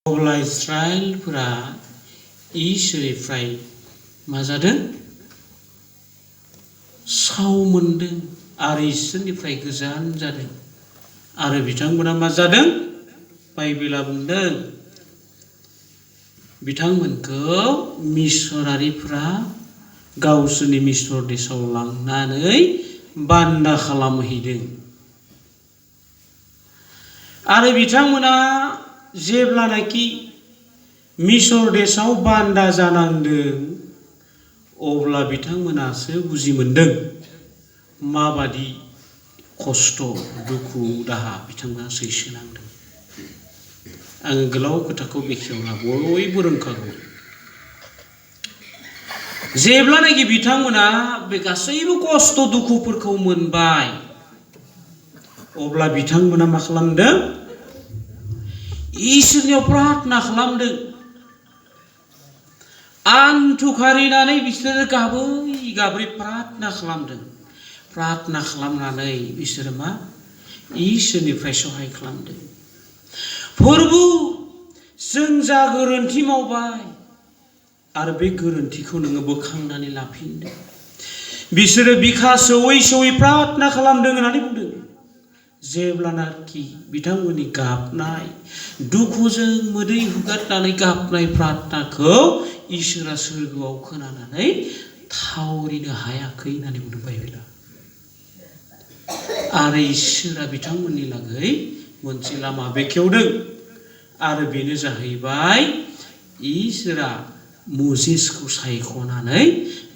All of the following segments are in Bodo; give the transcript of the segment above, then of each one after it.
अब्ला इस्राएलफोरा इसोरनिफ्राय मा जादों साव मोनदों आरो इसोरनिफ्राय गोजान जादों आरो बिथांमोना मा जादों बाइबेला बुंदों बिथांमोनखौ मिसनारिफोरा गावसोरनि मिसर देशआव लांनानै बान्दा खालामहैदों आरो बिथांमोना जेब्लानाखि मिसर देशआव बान्दा जानांदों अब्ला बिथांमोनासो बुजि मोनदों माबादि खस्थ दुखु दाहा बिथांमोना सैसोनांदों आं गोलाव खोथाखौ बेखेवना बयबो रोंखागौ जेब्लानाखि बिथांमोना बे गासैबो खस्थ दुखुफोरखौ मोनबाय अब्ला बिथांमोना मा खालामदों इसोरनियाव प्रार्थना खालामदों आन्थु खारिनानै बिसोरो गाबै गाबै प्रार्थना खालामदों प्रार्थना खालामनानै बिसोरो मा इसोरनिफ्राय सहाय खालामदों प्रभु जों जा गोरोन्थि मावबाय आरो बे गोरोन्थिखौ नोङो बोखांनानै लाफिनदो बिसोरो बिखा सौयै सौयै प्रार्थना खालामदों होननानै बुंदों जेब्लानाखि बिथांमोननि गाबनाय दुखुजों मोदै हुगारनानै गाबनाय प्रार्थनाखौ इसोरा सोरगोआव खोनानानै थावरिनो हायाखै होननानै बुंदों बाइबेला आरो इसोरा बिथांमोननि लागै मोनसे लामा बेखेवदों आरो बेनो जाहैबाय इसोरा मोजेसखौ सायख'नानै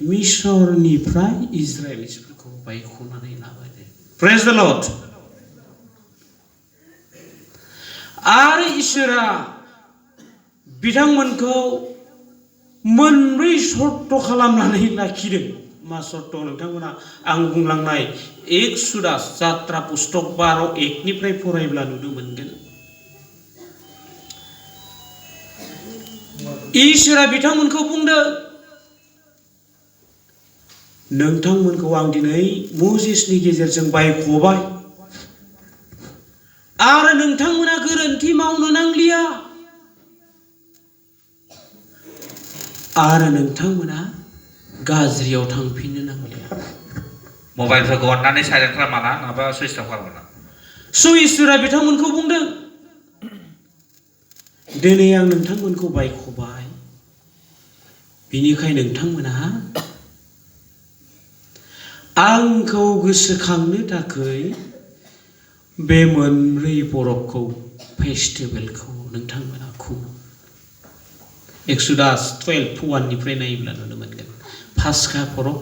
मिसरनिफ्राय इजराइलिफोरखौ बायख'नानै लाबोदों प्रेज द लर्ड आरो इसोरा बिथांमोनखौ मोनब्रै सर्त खालामनानै लाखिदों मा सर्त नोंथांमोना आं बुंलांनाय एक्सुडास जात्रा पुस्तक 12:1 फरायब्ला नुनो मोनगोन इसोरा बिथांमोनखौ बुंदों नोंथांमोनखौ आं दिनै मोजेसनि गेजेरजों बायख'बाय आरो नोंथांमोना गोरोन्थि मावनो नांलिया आरो नोंथांमोना गाज्रियाव थांफिननो नांलिया मबाइलफोरखौ अन्नानै साइलेन्ट खालामना नङाबा सुइच अफ खालामना इसोरा बिथांमोनखौ बुंदों दिनै आं नोंथांमोनखौ बायख'बाय बिनिखाय नोंथांमोना आंखौ गोसोखांनो थाखाय बे मोनब्रै बरफखौ फेस्टिभेलखौ नोंथांमोना खुङो एक्सुडास 12:1 नायोब्ला नुनो मोनगोन पास्का परब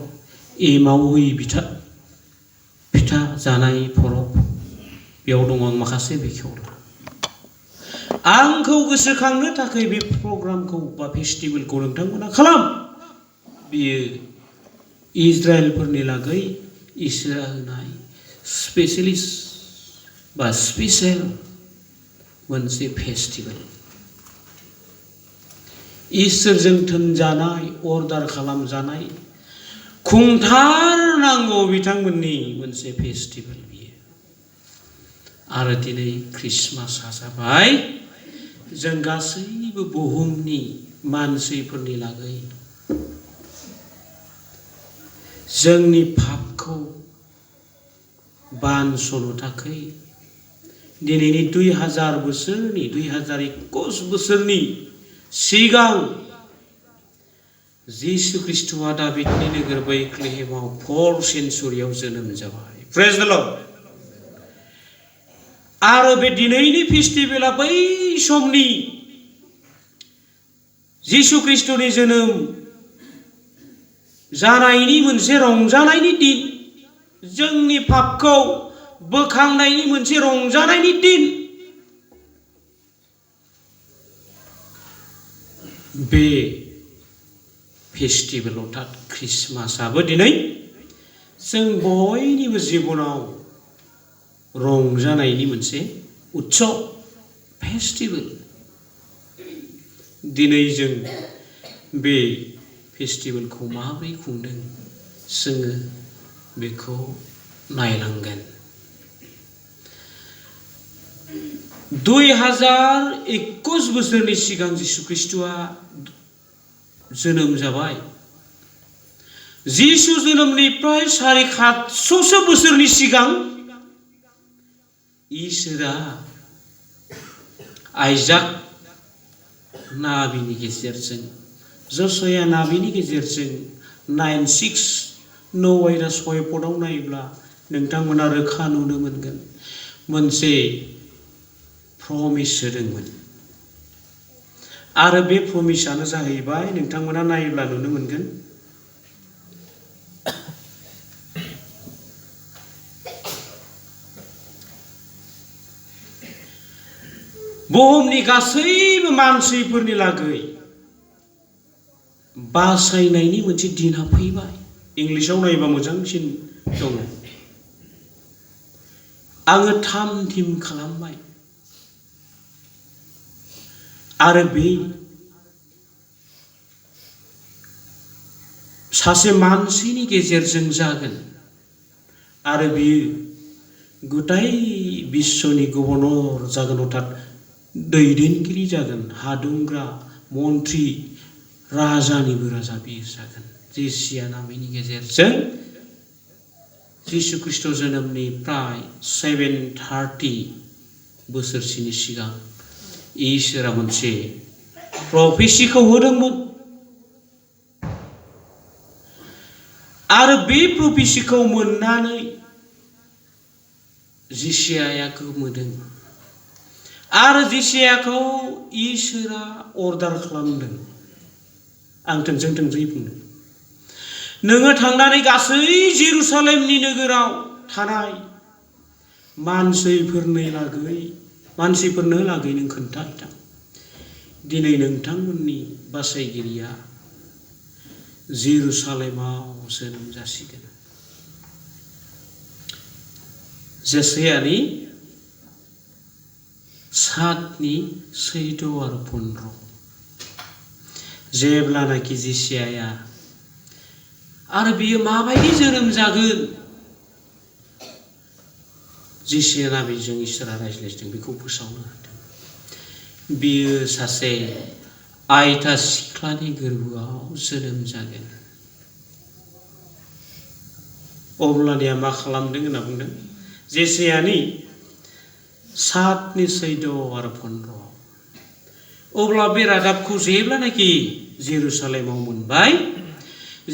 एमाव होयि फिथा जानाय परब बेयाव दङ आं माखासे बेखेवला आंखौ गोसोखांनो थाखाय बे प्रग्रामखौ बा फेस्टिभेलखौ नोंथांमोना खालाम बियो इजराइलफोरनि लागै इसोरा होनाय स्पेसियलिस्ट बा स्पेशल मोनसे फेस्टिभेल इसोरजों थोनजानाय अर्डार खालामजानाय खुंथारनांगौ बिथांमोननि मोनसे फेस्टिभेल बियो आरो दिनै ख्रिस्टमासआ जाबाय जों गासैबो बुहुमनि मानसिफोरनि लागै जोंनि पापखौ बानस'नो थाखाय दिनैनि 2000 बोसोरनि 2021 बोसोरनि सिगां जिसु ख्रिस्टआ दाबिदनि नोगोर बैथलेहेमाव 4 सेन्चुरियाव जोनोम जाबाय प्रेज द लर्ड आरो बे दिनैनि फेस्टिभेला बै समनि जिसु ख्रिस्टनि जोनोम जानायनि मोनसे रंजानायनि दिन जोंनि पापखौ बोखांनायनि मोनसे रंजानायनि दिन बे फेस्टिभेल अर्थात ख्रिस्टमासआबो दिनै जों बयनिबो जिबनाव रंजानायनि मोनसे उत्सव फेस्टिभेल दिनै जों बे फेस्टिभेलखौ माबोरै खुंदों जोङो बेखौ नायनांगोन 2021 बोसोरनि सिगां जिसु ख्रिस्टआ जोनोम जाबाय। जिसु जोनोमनिफ्राय 750 बोसोरनि सिगां इसोरा आइजाक नाबिनि गेजेरजों जशया नाबिनि गेजेरजों 9:6 नौवायरा 6 पदाव नायोब्ला नोंथांमोना रोखा नुनो मोनगोन मोनसे प्रमिस होदोंमोन। आरो बे प्रमिसआनो जाहैबाय नोंथांमोना नायोब्ला नुनो मोनगोन बुहुमनि गासैबो मानसिफोरनि लागै बासायनायनि मोनसे दिना फैबाय। इंलिसाव नायोबा मोजांसिन दङ। आङो थाम-थिम खालामबाय आरो बे सासे मानसिनि गेजेरजों जागोन आरो बियो गथाय बिश्वनि गभर्नर जागोन, अर्थात दैदेनगिरि जागोन, हादुंग्रा मन्त्रि राजानिबो राजा बियो जागोन। जेसिया नामनि गेजेरजों जिसु ख्रिस्ट जोनोमनिफ्राय 730 बोसोरसिनि सिगां इसोरा मोनसे प्रफेसिखौ होदोंमोन आरो बे प्रफेसिखौ मोननानै जेसियाया गोमोदों आरो जेसियाखौ इसोरा अर्डार खालामदों। आं थोंजों बुंदों, नोङो थांनानै गासै जेरुसालेमनि नोगोराव थानाय मानसिफोरनो लागै नों खोन्थाहैथां, दिनै नोंथांमोननि बासायगिरिया जेरुसालेमाव जोनोम जासिगोन। जेसायानि 7:14 आरो 15 जेब्लानाखि जेसियाया आरो बियो माबायदि जोनोम जागोन जेसिया नाबिजों इसोरा रायज्लायदों, बेखौ फोसावनो होदों। बियो सासे आयथा सिख्लानि गोरबोआव जोनोम जागोन। अब्लानिया मा खालामदों होनना बुंदों, जेसायानि 7:14 आरो 15 अब्ला बे रादाबखौ जेब्लानाखि जेरुसालेमाव मोनबाय,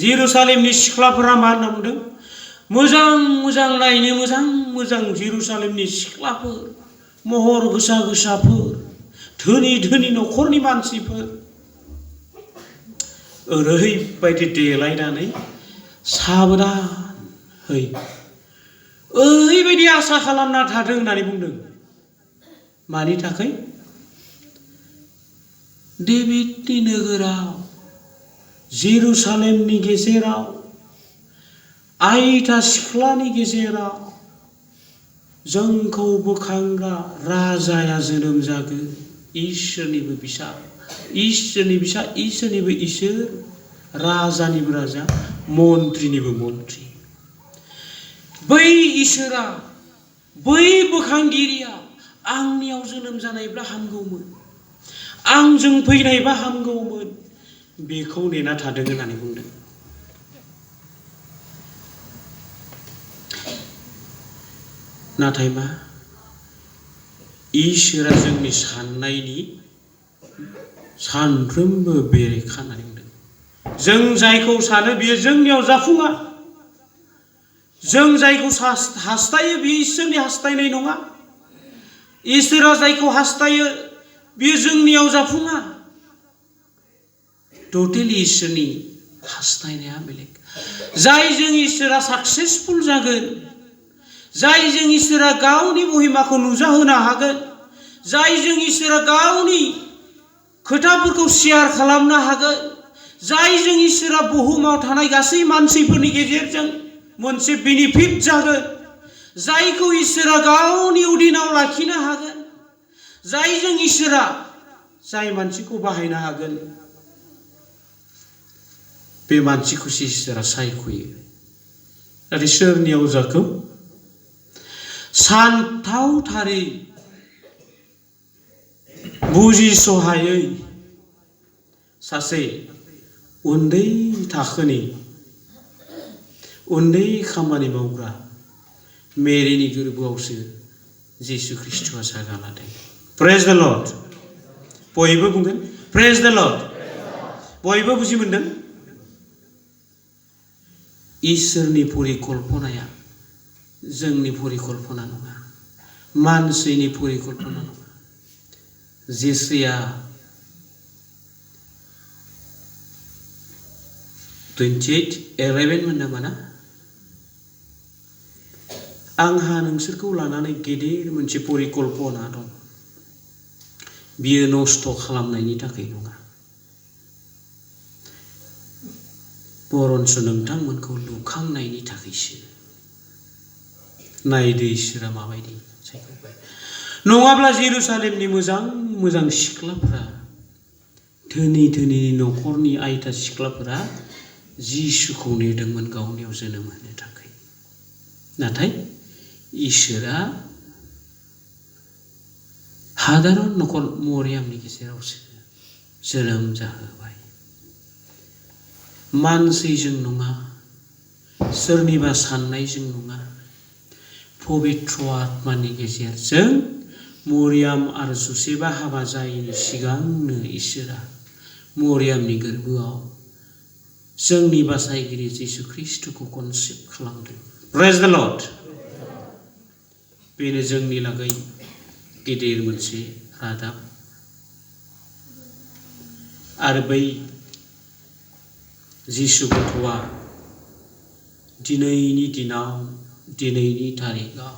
जेरुसालेमनि सिख्लाफोरा मा होनना बुंदों, मोजां नायनो मोजां जेरुसालेमनि सिख्लाफोर, महर गोसाफोर, धोनि न'खरनि मानसिफोर ओरैबायदि देलायनानै साबधानै ओरैबायदि आसा खालामना थादों होननानै बुंदों। मानि थाखाय? डेभिडनि नोगोराव, जेरुसालेमनि गेजेराव, आयथा सिख्लानि गेजेराव जोंखौ बोखांग्रा राजाया जोनोम जागोन। इसोरनिबो इसोर, राजानिबो राजा, मन्त्रिनिबो मन्त्रि। बै इसोरा, बै बोखांगिरिया आंनियाव जोनोम जानायब्ला हामगौमोन, आंजों फैनायबा हामगौमोन, बेखौ नेना थादों होननानै बुंदों। नाथाय मा, इसोरा जोंनि साननायनि सानफ्रोमबो बेरेखा होननानै बुंदों। जों जायखौ सानो बियो जोंनियाव जाफुङा। जों जायखौ हास्थायो बियो इसोरनि हास्थायनाय नङा। इसोरा जायखौ हास्थायो बियो जोंनियाव जाफुङा। टटेलि इसोरनि हास्थायनाया बेलेग। जायजों इसोरा साक्सेसफुल जागोन, जायजों इसोरा गावनि महिमाखौ नुजाहोनो हागोन, जायजों इसोरा गावनि खोथाफोरखौ शेयार खालामनो हागोन, जायजों इसोरा बुहुमाव थानाय गासै मानसिफोरनि गेजेरजों मोनसे बेनिफिट जागोन, जायखौ इसोरा गावनि उदिनाव लाखिनो हागोन, जायजों इसोरा जाय मानसिखौ बाहायनो हागोन, बे मानसिखौसो इसोरा सायख'यो। नाथाय सोरनियाव जाखो? सानथावथारै बुजिसहायै सासे उन्दै थाखोनि उन्दै खामानि मावग्रा मेरिनि गोरबोआवसो जिसु ख्रिस्ट'आ जागा लादों। प्रेज द लर्ड। बयबो बुंगोन प्रेज द लर्ड। बयबो बुजि मोनदों? इसोरनि परिकल्पनाया जोंनि परिकल्पना नङा, मानसिनि परिकल्पना नङा। जेसाया 28:11 मोन नामा ना? आंहा नोंसोरखौ लानानै गेदेर मोनसे परिकल्पना दं, बियो नस्थ' खालामनायनि थाखाय नङा, बरन्स नोंथांमोनखौ लुखांनायनि थाखायसो। नायदो इसोरा माबायदि सायख'बाय। नङाब्ला जेरुसालेमनि मोजां मोजां सिख्लाफोरा, धोनि धोनि न'खरनि आयथा सिख्लाफोरा जिसुखौ नेदोंमोन गावनियाव जोनोम होनो थाखाय। नाथाय इसोरा हादारन न'खर मरियामनि गेजेरावसो जोनोम जाहोबाय। मानसिजों नङा, सोरनिबा साननायजों नङा, पबित्र आत्मानि गेजेरजों मरियाम आरो जोसेफआ हाबा जायैनि सिगांनो इसोरा मरियामनि गोरबोआव जोंनि बासायगिरि जिसु ख्रिस्ट'खौ कनसेप्ट खालामदों। प्रेज द लर्ड। बेनो जोंनि लागै गिदिर मोनसे रादाब। आरो बै जिसु गथ'आ दिनैनि दिनाव, दिनैनि तारिखाव,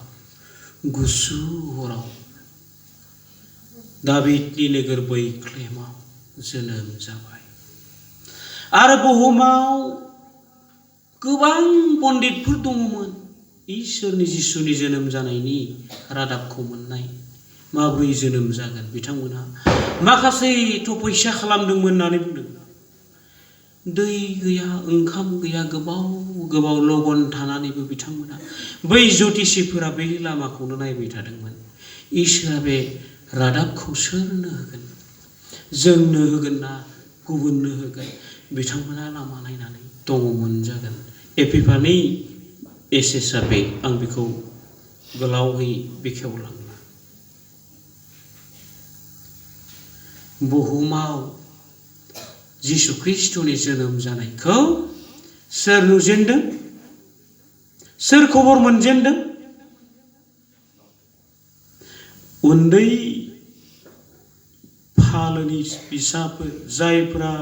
गुसु हराव दाबिदनि नोगोर बैख्लेमाव जोनोम जाबाय। आरो बुहुमाव गोबां पण्डितफोर दङमोन इसोरनि जिसुनि जोनोम जानायनि रादाबखौ मोननाय, माबोरै जोनोम जागोन। बिथांमोना माखासे तपस्या खालामदोंमोन होननानै बुंदों। दै गैया, ओंखाम गैया, गोबाव गोबाव लगन थानानैबो बिथांमोना, बै ज्योतिषिफोरा बे लामाखौनो नायबाय थादोंमोन। इसोरा बे रादाबखौ सोरनो होगोन, जोंनो होगोन ना गुबुननो होगोन। बिथांमोना लामा नायनानै दङमोन जागोन। एपिफानि एसेसआ बे, आं बेखौ गोलावै बेखेवलांला। बुहुमाव जिसु ख्रिस्ट'नि जोनोम जानायखौ सोर नुजेनदों? सोर खबर मोनजेनदों? उन्दै फालोनि फिसाफोर, जायफोरा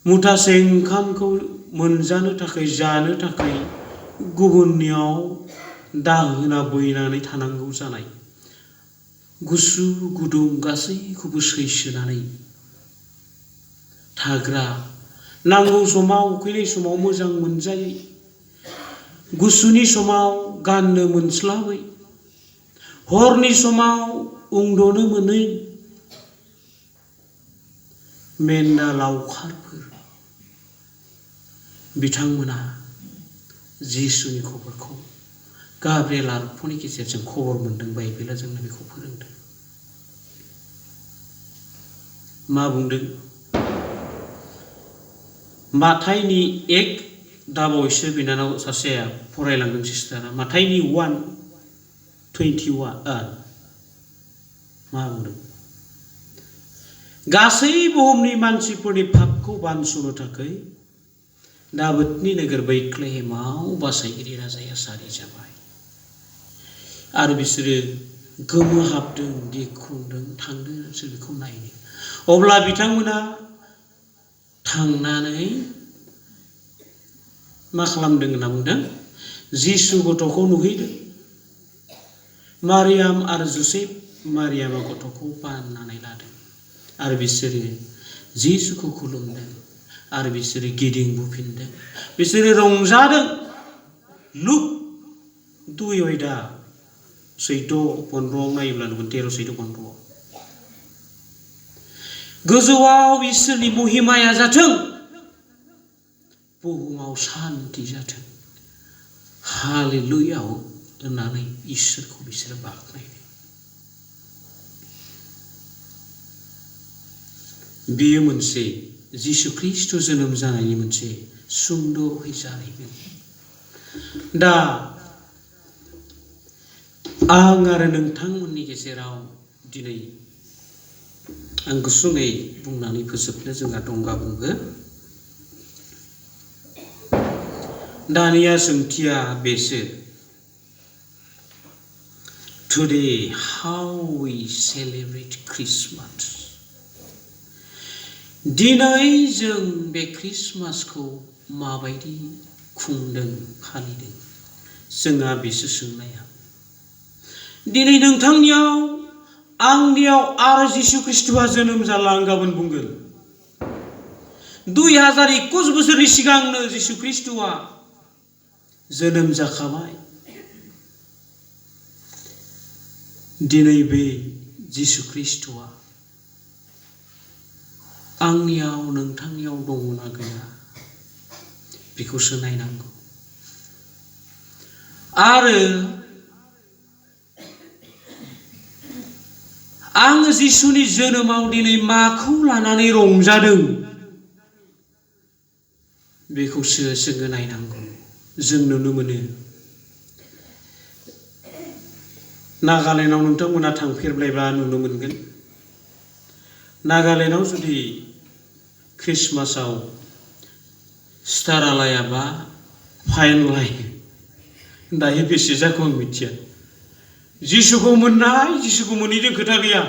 मुथासे ओंखामखौ मोनजानो थाखाय, जानो थाखाय गुबुननियाव दाहोना बैनानै थानांगौ जानाय, गुसु गुदुं गासैखौबो सैसोनानै थाग्रा, नांगौ समाव उखैनाय समाव मोजां मोनजायै, गुसुनि समाव गाननो मोनस्लाबै, हरनि समाव उन्दुनो मोनै मेन्दा लावखारफोर, बिथांमोना जिसुनि खबरखौ गाब्रिएल आरफनि गेजेरजों खबर मोनदों। बाइबेला जोंनो बेखौ फोरोंदों। मा बुंदों? माथाइनि 1 दाबावैसो बिनानाव सासे फरायलांदों सिस्टारा। माथाइनि 1:21 मा बुंदों? गासै बुहुमनि मानसिफोरनि पापखौ बानस'नो थाखाय दाबिदनि नोगोर बैख्लेमाव बासायगिरि राजाया सारि जाबाय। आरो बिसोरो गोमोहाबदों, गिख्रंदों, थांदों नोंसोर बेखौ नायनो। अब्ला बिथांमोना थांनानै मा खालामदों होनना बुंदों? जिसु गथ'खौ नुहैदों। मारियाम आरो जोसेफ, मारियामा गथ'खौ बाननानै लादों। आरो बिसोरो जिसुखौ खुलुमदों। आरो बिसोरो गिदिंबोफिनदों। बिसोरो रंजादों। लुक 2:14 नायोब्ला नुगोन 13:14। गोजौआव इसोरनि महिमाया जाथों, बुहुमाव शान्ति जाथों, हालेलुया होननानै इसोरखौ बिसोरो बाख्नायदों। बेयो मोनसे जिसु ख्रीष्ट जोनोम जानायनि मोनसे सुंद'यै जारिमिन। दा आं आरो नोंथांमोननि गेजेराव दिनै आं गुसुङै बुंनानै फोजोबनो जोंहा दंगा बुंगो। दानिया सोंथिया बेसो, today how we celebrate Christmas। दिनै जों बे ख्रिस्टमासखौ माबायदि खुंदों फालिदों, जोंहा बेसो सोंनाया। दिनै नोंथांनियाव आंनियाव आरो जिसु ख्रीष्टआ जोनोम जाला आं गाबोन बुंगोन। 2021 बोसोरनि सिगांनो जिसु ख्रीष्टआ जोनोम जाखाबाय। दिनै बे जिसु ख्रीष्टआ आंनियाव नोंथांनियाव दङना गैया बेखौसो नायनांगौ। आरो आं जिसुनि जोनोमाव दिनै माखौ लानानै रंजादों बेखौसो जोङो नायनांगौ। जों नुनो मोनो नागालेण्डआव नोंथांमोना थांफेरबायब्ला नुनो मोनगोन। नागालेण्डआव जुदि ख्रिस्टमासआव स्टार आलायाबा फाइन लायो। दायो बेसे जाखो आं मिथिया। जिसुखौ मोननाय जिसुखौ मोनैजों खोथा गैया।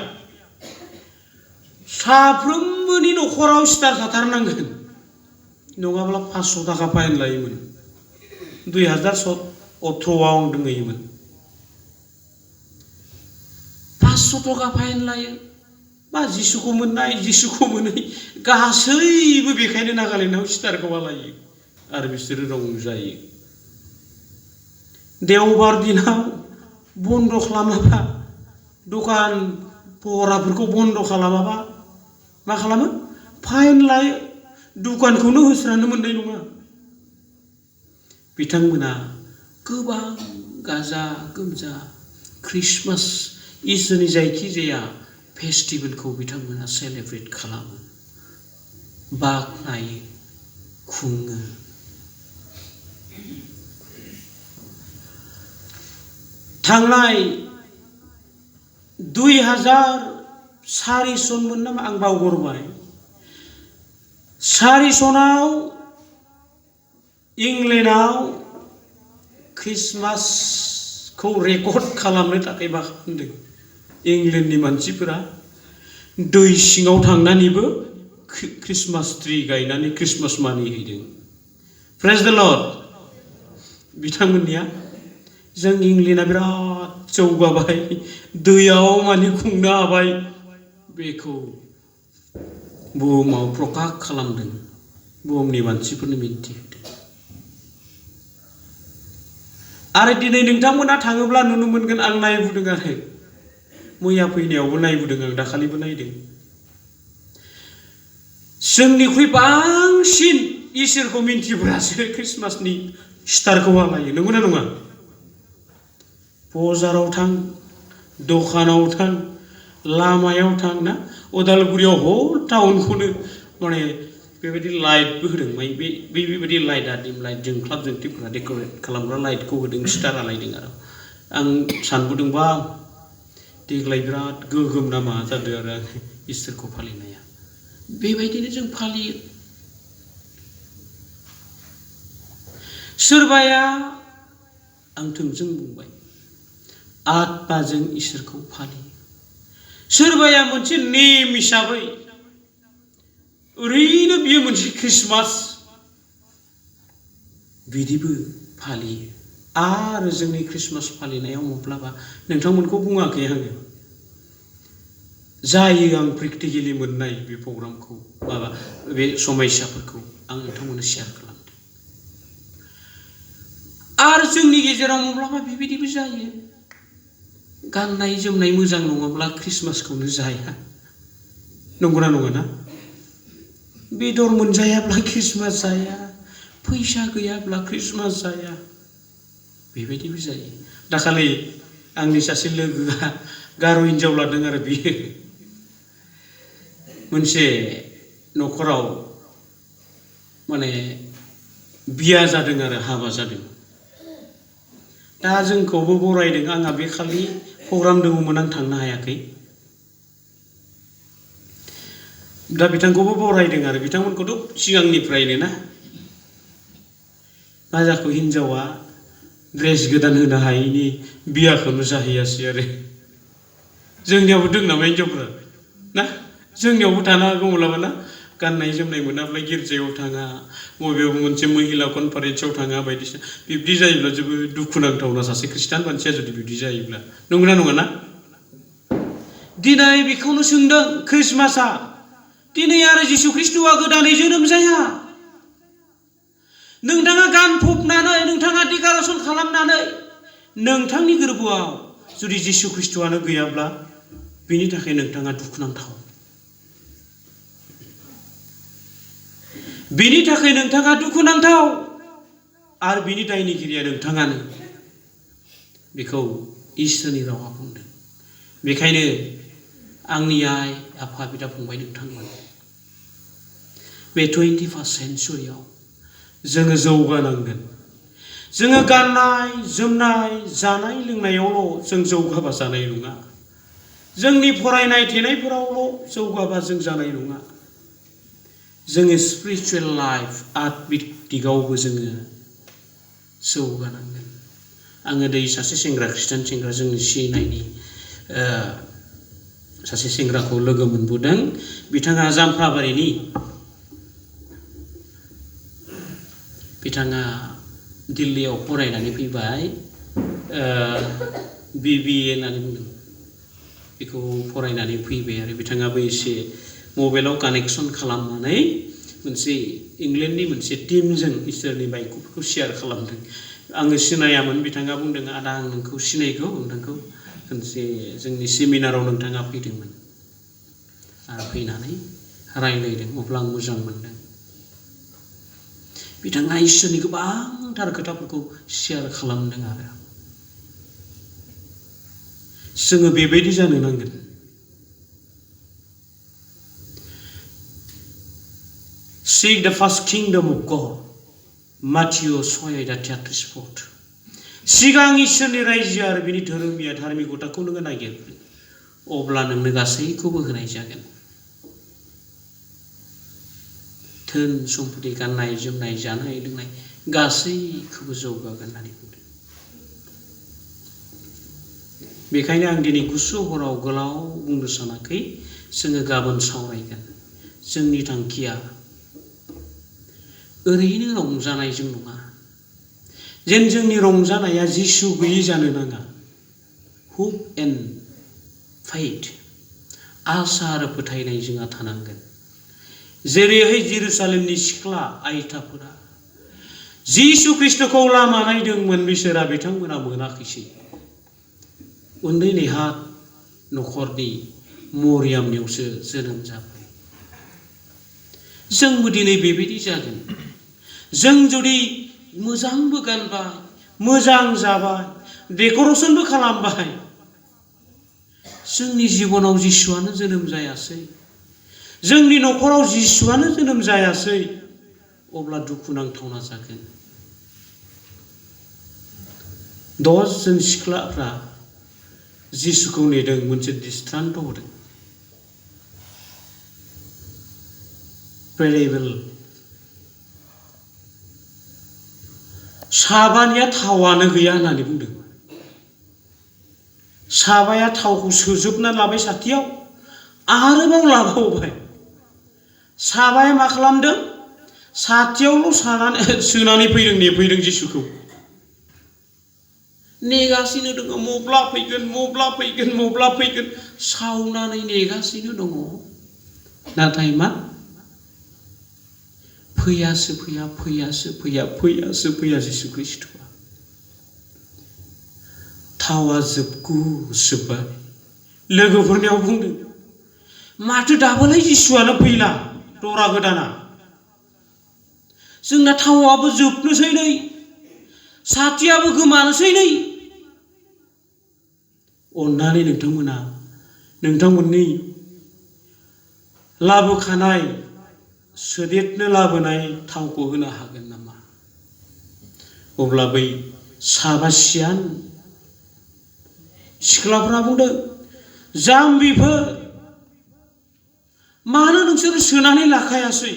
साफ्रोमबोनि न'खराव स्टार थाथारनांगोन, नङाब्ला 500 थाखा फाइन लायोमोन। 2018 आव आं दङैमोन। 500 थाखा फाइन लायो। बा जिसुखौ मोननाय जिसुखौ मोनै गासैबो बेखायनो नागालेण्डआव स्टारखौ आलायो आरो बिसोरो रंजायो। देवबार दिनाव बन्द खालामाबा, दखान पहराफोरखौ बन्द खालामाबा मा खालामो? फाइन लायो। दखानखौनो होस्रानो मोननाय नङा। बिथांमोना गोबां गाजा गोमजा ख्रिस्टमास इसोरनि जायखिजाया फेस्टिभेलखौ बिथांमोना सेलेब्रेट खालामो, बाखनायो, खुङो। थांनाय 2004 सनमोन नामा आं बावगारबाय। 4 सनाव इंलेण्डआव ख्रिस्टमासखौ रेकर्ड खालामनो थाखाय मा खालामदों? इंलेण्डनि मानसिफोरा दै सिङाव थांनानैबो ख्रिस्टमास ट्री गायनानै ख्रिस्टमास मानिहैदों। प्रेज द लर्ड। बिथांमोननिया जों इंलेण्डआ बिराद जौगाबाय, दैयाव माने खुंनो हाबाय, बेखौ बुहुमाव प्रकाश खालामदों, बुहुमनि मानसिफोरनो मिन्थिहोदों। आरो दिनै नोंथांमोना थाङोब्ला नुनो मोनगोन, आं नायबोदों आरो मैया फैनायावबो नायबोदों, आं दाखालिबो नायदों। जोंनिख्रुइ बांसिन इसोरखौ मिन्थिब्लासो ख्रिस्टमासनि स्टारखौ आलायो। नंगौना नङा? बजाराव थां, दखानाव थां, लामायाव थां ना, उदालगुरियाव हल टाउनखौनो माने बेबायदि लाइटबो होदों। बेबायदि लाइटआ डिम लाइट जोंख्लाब जोंख्लिबफोरा डेक'रेट खालामग्रा लाइटखौ होदों, स्टार आलायदों। आरो आं सानबोदोंबा देग्लाय बिराद गोगोम नामा जादों आरो इसोरखौ फालिनाया। बेबायदिनो जों फालियो। सोरबाया, आं थोंजों बुंबाय, आत्माजों इसोरखौ फालियो। सोरबाया मोनसे नेम हिसाबै, ओरैनो बियो मोनसे ख्रिस्टमास बिदिबो फालियो। आरो जोंनि ख्रिस्टमास फालिनायाव माब्लाबा नोंथांमोनखौ बुङाखै आङो, जायो आं प्रेक्टिकेलि मोननाय बे प्रग्रामखौ, माबा बे समयसाफोरखौ आं नोंथांमोननो शेयार खालामदों। आरो जोंनि गेजेराव माब्लाबा बेबायदिबो जायो, गाननाय जोमनाय मोजां नङाब्ला ख्रिस्टमासखौनो जाया। नंगौना नङा ना? बेदर मोनजायाब्ला ख्रिस्टमास जाया, फैसा गैयाब्ला ख्रिस्टमास जाया, बेबायदिबो जायो। दाखालि आंनि सासे लोगोआ गार' हिन्जाव लादों आरो बियो मोनसे न'खराव माने बिया जादों आरो हाबा जादों। दा जोंखौबो बरायदों। आंहा बे खालि प्रग्राम दङमोन, आं थांनो हायाखै। दा बिथांखौबो बरायदों आरो बिथांमोनखौथ' सिगांनिफ्रायनो ना मा जाखो, हिनजावा ड्रेस गोदान होनो हायैनि बियाखौनो जाहैयासै आरो। जोंनियावबो दं नामा हिनजावफ्रा ना? जोंनियावबो थानो हागौ मालाबा ना, गाननाय जोमनाय मोनाब्ला गिर्जायाव थाङा, बबेबा मोनसे महिला कनफारेन्सआव थाङा बायदिसिना। बिब्दि जायोब्ला जोबोद दुखुनांथावना सासे खृष्टान मानसिया जुदि बिब्दि जायोब्ला। नंगौना नङा ना? दिनै बेखौनो सोंदों ख्रिस्टमासआ, दिनै आरो जिसु ख्रिस्ट'आ गोदानै जोनोम जाया। नोंथाङा गानफबनानै, नोंथाङा डेक'रेसन खालामनानै, नोंथांनि गोरबोआव जुदि जिसु ख्रिस्ट'आनो गैयाब्ला बेनि थाखाय नोंथाङा दुखुनांथाव। बेनि थाखाय नोंथाङा दुखुनांथाव आरो बिनि दायनिगिरिया नोंथाङानो। बेखौ इसोरनि रावा बुंदों। बेखायनो आंनि आइ आफा बिदा फंबाय नोंथांमोन, बे 21st सेन्चुरियाव जोङो जौगानांगोन। जोङो गाननाय जोमनाय जानाय लोंनायावल' जों जौगाबा जानाय नङा। जोंनि फरायनाय थेनायफोरावल' जौगाबा जों जानाय नङा। जोङो स्पिरिचुवेल लाइफ आत्मिकआवबो जोङो जौगानांगोन। आङो दै सासे सेंग्रा, खृष्टान सेंग्रा, जोंनि सिनायनि सासे सेंग्राखौ लोगो मोनबोदों। बिथाङा जामफ्राबारिनि, बिथाङा दिल्लीयाव फरायनानै फैबाय, BBA होननानै बुंदों। बेखौ फरायनानै फैबाय आरो बिथाङाबो एसे मबाइलाव कानेक्सन खालामनानै मोनसे इंलेन्डनि मोनसे टीमजों इसोरनि बाइकफोरखौ शेयार खालामदों। आङो सिनायामोन। बिथाङा बुंदों, आदा आं नोंखौ सिनायगौ, नोंथांखौ मोनसे जोंनि सेमिनाराव नोंथाङा फैदोंमोन आरो फैनानै रायज्लायदों, अब्ला आं मोजां मोनदों। बिथाङा इसोरनि गोबांथार खोथाफोरखौ शेयार खालामदों आरो जोङो बेबायदि जानो नांगोन। Seek the first kingdom of God. Matthew 6:33। सिगां इसोरनि रायजो आरो बिनि धोरोमिया धार्मिकताखौ नोङो नागिरग्रो, अब्ला नोंनो गासैखौबो होनाय जागोन। धोन सम्पति, गाननाय जोमनाय, जानाय लोंनाय गासैखौबो जौगागोन होननानै बुंदों। बेखायनो आं दिनै गुसु हराव गोलाव बुंनो सानाखै, जोङो गाबोन सावरायगोन। जोंनि थांखिया ओरैनो रंजानायजों नङा, जेन जोंनि रंजानाया जिसु गैयै जानो नाङा। होप एन्ड फेथ, आसा आरो फोथायनाय जोंहा थानांगोन। जेरैहाय जेरुसालेमनि सिख्ला आइथाफोरा जिसु ख्रिस्ट'खौ लामा नायदोंमोन, बिसोरा बिथांमोना मोनाखैसै। उन्दै नेहात न'खरनि मरियामनियावसो जोनोम जाबाय। जोंबो दिनै बेबायदि जागोन। जों जुदि मोजांबो गानबाय, मोजां जाबाय, डेक'रेसनबो खालामबाय, जोंनि जिबनाव जिसुआनो जोनोम जायासै, जोंनि न'खराव जिसुआनो जोनोम जायासै, अब्ला दुखुनांथावना जागोन। 10 जन सिख्लाफ्रा जिसुखौ नेदों, मोनसे दृष्टान्त होदों। पेरेबल। साबानिया थावानो गैया होननानै बुंदों। साबाया थावखौ सोजोबना लाबाय साथियाव, आरोबाव लाबावबाय। साबाया मा खालामदों? साथियावल' सोनानै फैदों, नेफैदों जिसुखौ। नेगासिनो दङ, मब्ला फैगोन, मब्ला फैगोन, मब्ला फैगोन, सावनानै नेगासिनो दङ। नाथाय मा? फैयासो फैया, फैयासो फैया, फैयासो फैया जिसु ख्रिस्ट'आ। थावा जोबगुजोब्बाय। लोगोफोरनियाव बुंदों, माथो दाबोलाय जिसुआनो फैला, दरा गोदाना। जोंना थावाबो जोबनोसै नै, साथियाबो गोमानोसै नै। अननानै नोंथांमोना नोंथांमोननि लाबोखानाय सोदेरनो लाबोनाय थावखौ होनो हागोन नामा? अब्ला बै साबासियान सिख्लाफ्रा बुंदों, जाम्बिफोर, मानो नोंसोरो सोनानै लाखायासै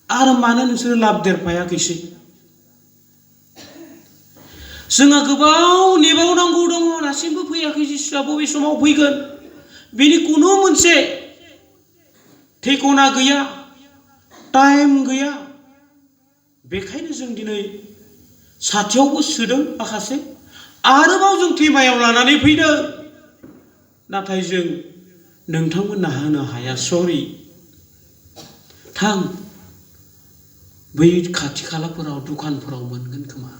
आरो मानो नोंसोरो लाबदेरफायाखैसै? जोंहा गोबाव नेबावनांगौ दङ, दासिमबो फैयाखै जिसुआ बबे समाव फैगोन बेनि खुनु मोनसे ठिकाना गैया, टाइम गैया। बेखायनो जों दिनै साथियावबो सोदों माखासे, आरोबाव जों थेमायाव लानानै फैदों, नाथाय जों नोंथांमोननो होनो हाया। सरि, थां बै खाथि खालाफोराव दखानफोराव मोनगोन खोमा।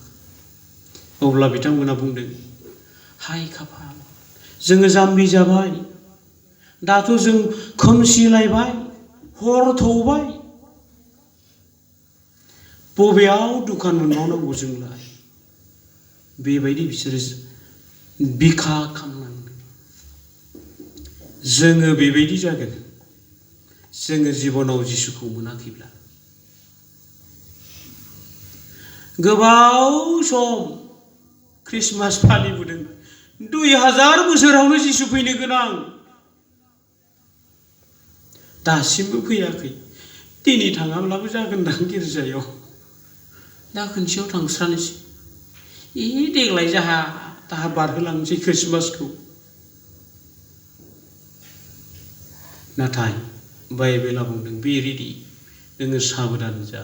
अब्ला बिथांमोना बुंदों, हाय खाफाल, जोङो जाम्बि जाबाय, दाथ' जों खोमसिलायबाय, हर थौबाय, बबेयाव दखान मोनबावनांगौ जोंलाय? बेबायदि बिसोरो बिखा खालामनांदों। जोङो बेबायदि जागोन, जोङो जिबनाव जिसुखौ मोनाखैब्ला। गोबाव सम ख्रिस्टमास फालिबोदों, 2000 बोसोरावनो जिसु फैनो गोनां, दासिमबो फैयाखै। दिनै थाङाब्लाबो जागोनदां गिर्जायाव, दा खनसेयाव थांस्रानोसै, देग्लाय दाहा बारहोलांनोसै ख्रिस्टमासखौ। नाथाय बाइबेला बुंदों, बे रेडि, नोङो साबधान जा।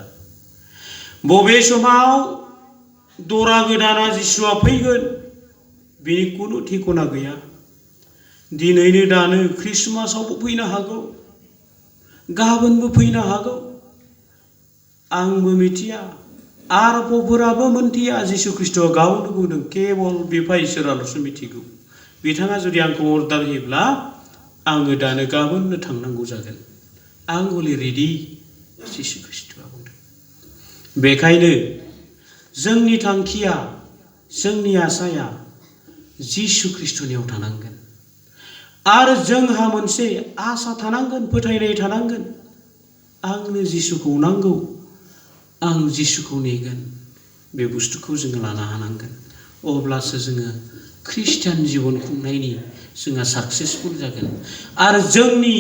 बबे समाव दरा गोदाना जिसुआ फैगोन बेनि खुनु ठिकाना गैया। दिनैनो दानो ख्रिस्टमासावबो फैनो हागौ, गाबोनबो फैनो हागौ, आंबो मिथिया, आरबफोराबो मोनथिया। जिसु ख्रिस्टआ गावनो बुंदों, केबल बिफा इसोराल'सो मिथिगौ। बिथाङा जुदि आंखौ अर्डार होयोब्ला आङो दानो गाबोननो थांनांगौ जागोन। आं हले रेडि, जिसु ख्रिस्टआ बुंदों। बेखायनो जोंनि थांखिया, जोंनि आसाया जिसु ख्रिस्टनियाव थानांगोन। आरो जोंहा मोनसे आसा थानांगोन, फोथायनाय थानांगोन, आंनो जिसुखौ नांगौ, आं जिसुखौ नेगोन। बे बुस्थुखौ जोङो लानो हानांगोन। अब्लासो जोङो ख्रिस्टियान जिबन खुंनायनि जोंहा साक्सेसफुल जागोन। आरो जोंनि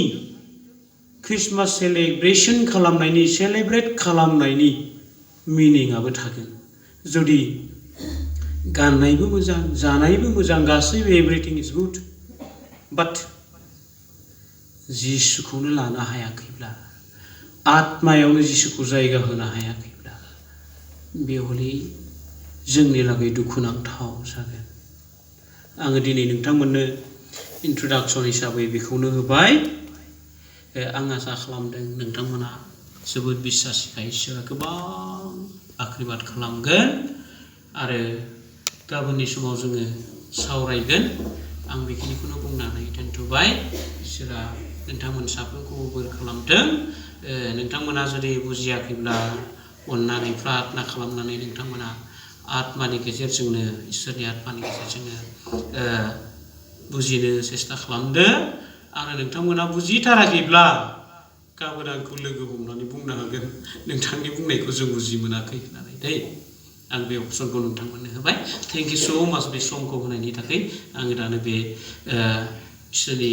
ख्रिस्टमास सेलेब्रेट खालामनायनि मिनिंआबो थागोन। जुदि गाननायबो मोजां, जानायबो मोजां, गासैबो एभ्रिथिं इज गुड, बाट जिसुखौनो लानो हायाखैब्ला, आत्मायावनो जिसुखौ जायगा होनो हायाखैब्ला, बे हले जोंनि लागै दुखुनांथाव जागोन। आङो दिनै नोंथांमोननो इन्ट्रडाक्सन हिसाबै बेखौनो होबाय। आं आसा खालामदों नोंथांमोना जोबोद बिश्वासिखाय इसोरा गोबां आशीर्बाद खालामगोन। आरो गाबोननि समाव जोङो सावरायगोन। आं बेखिनिखौनो बुंनानै दोनथ'बाय। इसोरा नोंथांमोन साफ्रोमखौबो बोर खालामथों। नोंथांमोना जुदि बुजियाखैब्ला अननानै प्रार्थना खालामनानै नोंथांमोना आत्मानि गेजेरजोंनो, इसोरनि आत्मानि गेजेरजोंनो बुजिनो सेस्था खालामदो। आरो नोंथांमोना बुजिथाराखैब्ला गाबोन आंखौ लोगो हमनानै बुंनो हागोन, नोंथांनि बुंनायखौ जों बुजि मोनाखै होननानै दै। आं बे अपसनखौ नोंथांमोननो होबाय। थेंक इउ स' माच बे समखौ होनायनि थाखाय। आङो दानो बे इसोरनि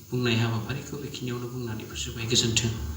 बुंनाय हाबाफारिखौ बेखिनियावनो बुंनानै फोजोबबाय। गोजोन्थों।